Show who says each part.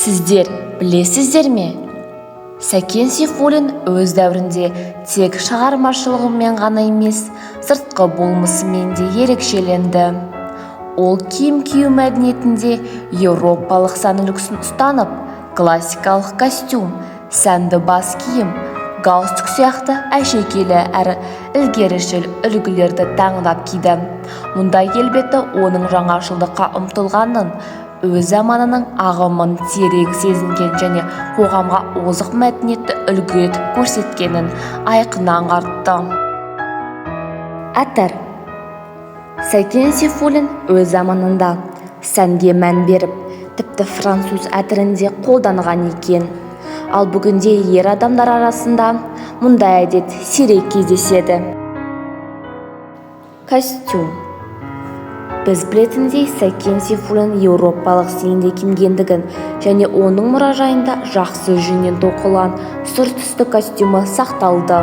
Speaker 1: Сіздер білесіздер ме? Сәкен Сейфуллин өз дәуірінде тек шығармашылығымен ғана емес, сыртқы болмысымен де ерекшеленді. Ол киім кию мәдениетінде еуропалық сән үлгісін ұстанып, классикалық костюм, сәнді бас киім, галстук сияқты әшекейлі әрі ілгерішіл үлгілерді таңдап киді. Мұндай келбеті оның жаңашылдыққа ұмтылғанын, өз заманының ағымын терең сезінген және қоғамға озық мәдениетті үлгі етіп көрсеткенін айқын аңғартты. Әтір. Сәкен Сейфуллин өз заманында сәнге мән беріп, тіпті француз әтірін де қолданған екен. Ал бүгінде ер адамдар арасында мұндай әдет сирек кездеседі. Костюм. Біз білетіндей, Сәкен Сейфуллин еуропалық стилінде киінгендігін және оның мұражайында жақсы жүннен тоқылған сұр түсті костюмі сақталды.